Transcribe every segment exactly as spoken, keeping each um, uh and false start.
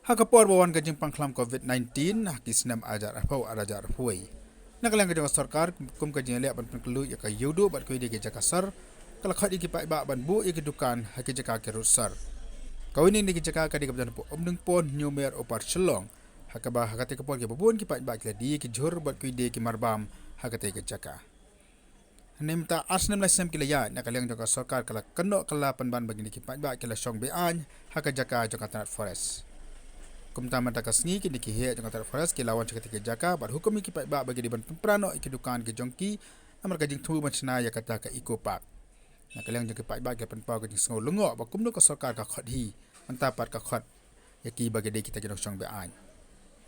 Ha ka por ba wan ka jingpang khlam covid nineteen ha ki snem ar hajar arphew, ar hajar arphew wei, na ka liang ka jong ka sorkar kum ka jingïaleh ban pynkylluid ïa ka ïuhduh bad kawei de ki jaka sor, ka la khot ïa ki paidbah ban buh ïa ki dukan ha ki jaka ki rud sor. Kawei na ki jaka ka dei ka ba don hapoh Umdengpon, Hynñiewmer, Upper Shillong. Ha kaba ha katei ka por kiba bun ki paidbah ki la die ïa ki jhur bad kawei de ki marbam ha katei ka jaka. Hynne mynta ar snem lai snem ki la ïaid, na ka liang jong ka sorkar ka la kynnoh ka la pynban ba kine ki paidbah ki la shong be-aiñ ha ka jaka jong ka tnat forest. Kumta mynta ka sngi kine ki heh jong ka tnat forest ki la wan sha katei ka jaka bad hukum ïa ki paidbah ba ki dei ban pynpra noh ïa ki dukan ki jong ki, namar ka jingthmu ban shna ïa kata ka eco park. Na ka liang jong ki paidbah ki la pynpaw ka jingsngew lyngngoh ba kumno ka sorkar ka khot hi, mynta pat ka khot ïa ki ba ki dei kita ki nongshong be-aiñ.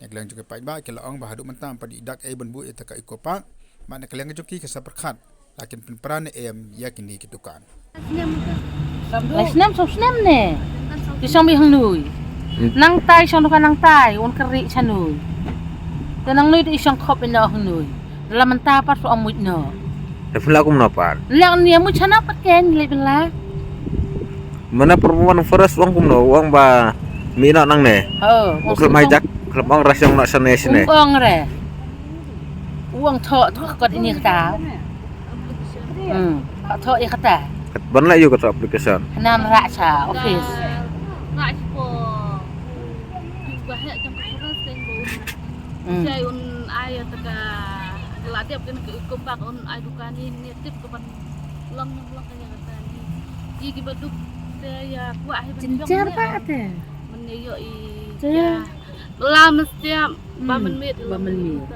Na ka liang jong ki paidbah ki la ong ba haduh mynta ym pat ïoh dak ei ban buh ïa kata ka eco park. Bad na ka liang jong ki ki sa pyrkhat la kin pynpra ne em ïa kine ki dukan. Lai snem, saw snem ne ki shong beit hangne. Nangtai shong dukan nangtai, un kyrïh sha nui. Te nangne te i shong khop ïa noh hangne. Te la mynta pat sa ong mut noh. Te phi lah kumno pat? Lah ne mut shano pat ken leh bin lah. Mana perempuan forest ong kumno, ong ba mih noh nangne. Ho, ong khlem ai jak, khlem ong ras ïong noh shane shane. Ong re. Ong thoh thoh kot ini kata. Hmm, thoh ïa kata. Ban lah ïoh kata application. Hana rah sha office. Rah sha ko. Ba heh jong ka forest ken ba un. Hmm. Jai un ai ïa ta ka la dep ken ka eco park un ai dukan ni ni tip ka ban long long ka ïa kata ni. Ki ki ba duk te ïa kwah hi ban jong. Jinjar ba te. Men ïa ïoh i. Te. Ïa. Ba la mestiap ba mynmiet ba mynmiet.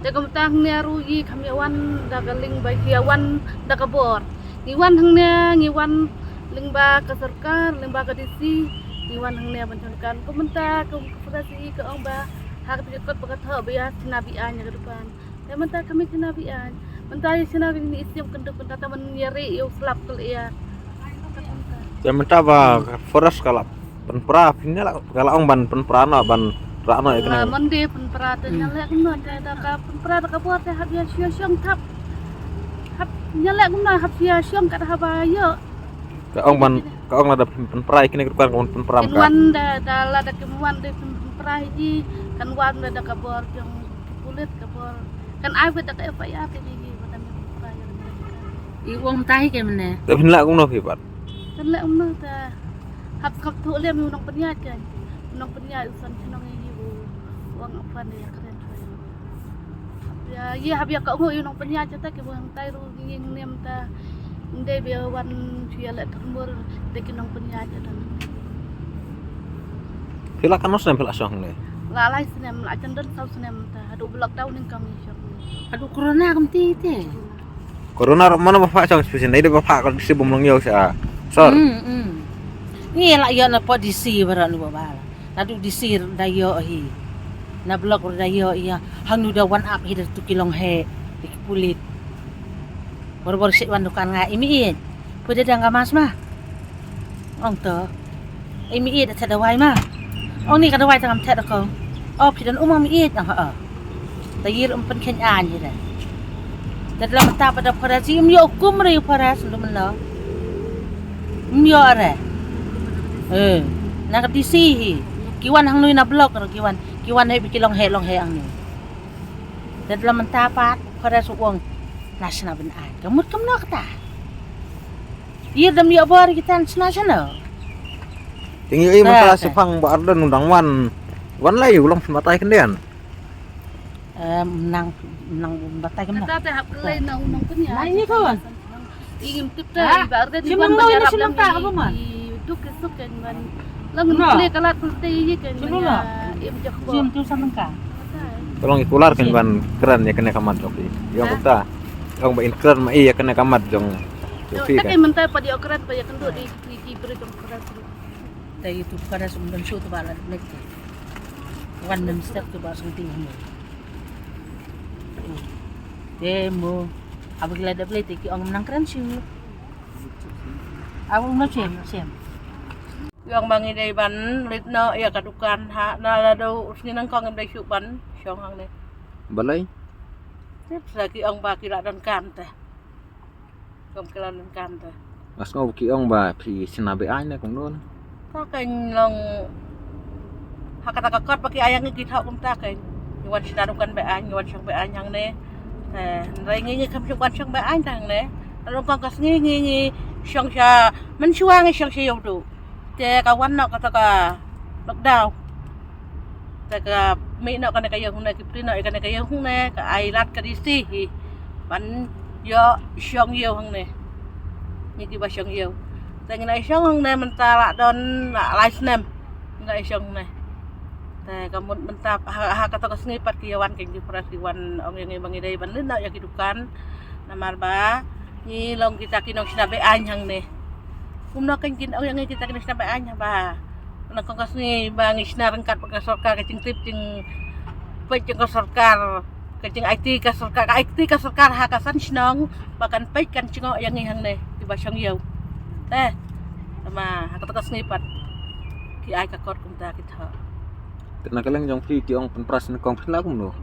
Te kumta hangne ruh i kham ïa wan da ka lyngba ki ïa wan da ka bor. Ngi wan hangne ngi wan lyngba ka sorkar, lyngba ka D C, ngi wan hangne ban jangkan. Kum mynta kum ka pura si ka ong ba ha ka tiket kot ba ka thoh ba ïa shna be-aiñ ïa ka dukan. Te mynta ka mih shna be-aiñ. Mynta ïa shna ka ni i siem kyndup mynta ta man ïa ri ïa u slap kal ïa. Te mynta ba forest ka la pynpra phin ïa la ka la ong ban pynpra noh ban rah noh ïa kane. Mon de pynpra te ïa leh kumno te da ka pynpra da ka bor te hap ïa shia shong thap. Hap ïa leh kumno hap shia shong kat haba ïoh. Ka ong ban ka ong lada pynpra ïa kine ka dukan ka ban pynpra. Kin wan da da lada kin wan da pynpra hi kan wan da ka bor jong pulit ka bor kan ai wit da ka F I R ka ji ba kan pynpra ïa. I ong tai ke mene. Te phin lah kumno phi pat. Kan lah kumno ta hap kap tu lem u nongpynïaid kan. U nongpynïaid u san chnong i u ong apa ne ïa kren. Ïa ïa hap ïa ka u nongpynïaid ta ki bang tai ruh ngi ngim ta. Ndei ba wan shu ïa leh tyrmur da ki nongpynïaid ta. Phi lah katno snem phi lah shong ne? Lah lai snem, lah jyndan saw snem ta. Haduh ba lockdown nyngkong ngi shong. Haduh corona kumta te. Corona ruh mano ba pha shong special nei da ba pha ka disi bym long ïew sha. Sor. Hmm, hmm. Ngi lah ïa na po disi baroh nu ba ba. Naduh D C ruh da ïoh hi. Na block ruh da ïoh ïa. Hangnu da wan ap hi da tu ki long he. Di ki pulit. Bor bor sik wan dukan nga i mih ïeit. Phi da dang ka mas ma. Ong to. I mih ïeit da dawai ma. Ong ni ka dawai tang am da ko. O phi don um am ïeit ong ha. Ta yir um pynkheiñ aiñ hi da. Te la mynta pat da pharas im ïoh kum re pharas ndu mynno. Im ïoh re. Eh, na ka D C hi. Ki wan hangnu na block ro ki wan. Ki wan hei ba ki long hei long hei hangnu. Te la mynta pat pharas u ong. Na shna bin aiñ. Ka mut kumno kata. Yir dam ïoh bor ki tan shna shna. Ting ïoh i mynta shipang ba arda nu dang wan. Wan lai u long phi matai kendian. Em, nang, nang batai kam na. Kata te hap kelai na u nongpynïaid. Na ini kawan. Ingim tip te ba arda ni wan ba ïarap lam ni. Duk ke suk kan ban. Lang ni kle kalat te ye kan. Im jak ko. Jim tu samengka. Tolong ikular kan ban kren ïa kane ka mat jong phi. Ïa kata. Ong ba in kren ma ïa kane ka mat jong phi. Te kan mynta pat ïa kren ba ïa kynduh di ki bri jong kren. Te itu kren sum dan shu tu ba la nek. Wan mem step tu ba sung ting mo. Te mo. Aba ki la dep lei te ki ong nang kren shu. Aba mo shem shem. Ki ong ba ngi dei ban lit noh ïa ka dukan ha na la do usni nang kong em dei shu ban shong hangne. Balei? Te sa ki ong ba ki la don kam te. Kum ki la don kam te. Nga sngew ki ong ba phi shna be-aiñ ne kumno. Ka kan long Ha kata ka kot ba ki ai ïa ngi ki thoh kumta kein. Ngi wan shna dukan beh aiñ, ngi wan shong beh aiñ hangne. Eh, hynrei ngi ngi kham shong wan shong beh aiñ hangne. Ruh kong ka sngi ngi ngi shong sha mynshuwa ngi shong sha ïew duh. Te ka wan noh kata ka lockdown. Te ka mih noh kane ka ïew hangne, ki plie noh ïa kane ka ïew hangne, ka ai lad ka D C hi ban ïoh shong ïew hangne. Ngi kiba shong ïew. Te ngi la shong hangne mynta la don la lai snem. Ngi la shong hangne. Te ka mut mynta ha, ha kata ka sngi pat ki ïa wan kein ki press ki wan ong ïa ngi ba ngi dei ban leit noh ïa ki dukan. Namar ba ngi long kita ki nongshna beh aiñ hangne. Kumno kein kin ong ïa ngi kita ki nongshna beh aiñ haba na kong ka sngi ba ngi shna ryngkat bad ka sorkar, ka jingtip jingpeit jong ka sorkar, ka jingaiti ka sorkar, ka aiti ka sorkar ha ka san shnong ba kan peit kan jngoh ïa ngi hangne kiba shong ïew. Te ma ha kata ka sngi pat ki ai ka kot kumta ki thoh. Te na ka liang jong phi ki ong pynpras nyngkong phi la kumno?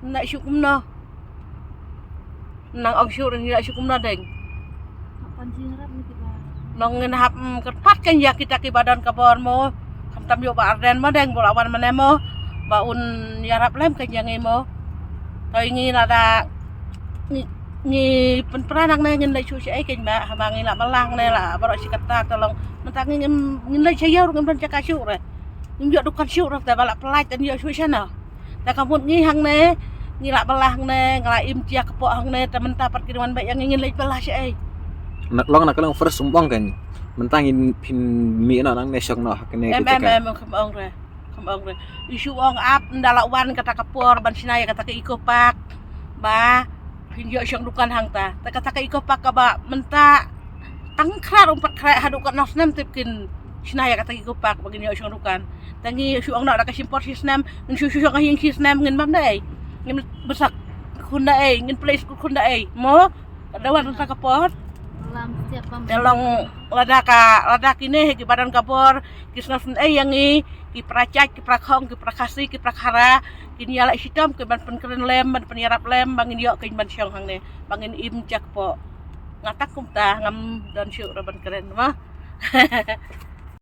Na shu kumno? Nang ong shuh ngi la shu kumno deng. Nong ngin hap, mm, kyrpad kein ïa kita kiba don ka bor mo. Khamtam ïoh Bah Ardent mo deng, ba la wan mane mo ba un ïarap lem kein ïa ngi mo. Toi ngi lada ngi, ngi pynpra nangne ngin leit shuh shaei kein Bah, haba ngi la bylla hangne la baroh shi katta, te long mynta ngi ngim, ngin leit sha ïew ruh ngim don jaka shuh re. Ngim ïoh dukan shuh re, te ba la pyllait te ïoh shuh shano. Te ka mut ngi hangne, ngi la bylla hangne, nga la im jia kpoh hangne, te mynta pat ki dang wan beh ïa ngi, ngin leit bylla shaei. Na, long na ka liang first ym ong kein. Mynta ngin phin mih noh nangne shong noh ha kane ka jaka. Em, em, em, kham ong re. Kham ong re. Ïa shu ong ap ynda la wan kata ka por ban shna ïa kata ka Eco Park. Ba phin ïoh shong dukan hangta. Te kata ka Eco Park kaba mynta tang khreh ruh ym pat khreh, haduh katno snem tip kin shna ïa kata ka Eco Park ba ngin ïoh shong dukan. Te ngi shu ong noh da ka shim por shi snem, ngin shu shu shong ha ïing shi snem, ngin bam da ei? Ngin bsa khun da ei? Ngin plie skul khun da ei? Mo, ka dawan ruh ta ka por. Te long lada ka, lada kine hi kiba don ka bor ki sngewsynei ïa ngi, ki para jait, ki para khong, ki para Khasi, ki para Khara, kin ïaleh shitom ki ban pynkren lem, ban pynïarap lem ba ngin ïoh kein ban shong hangne, ba ngin im jia kpoh. Nga tang kumta, ngam don shuh ruh ban kren mo.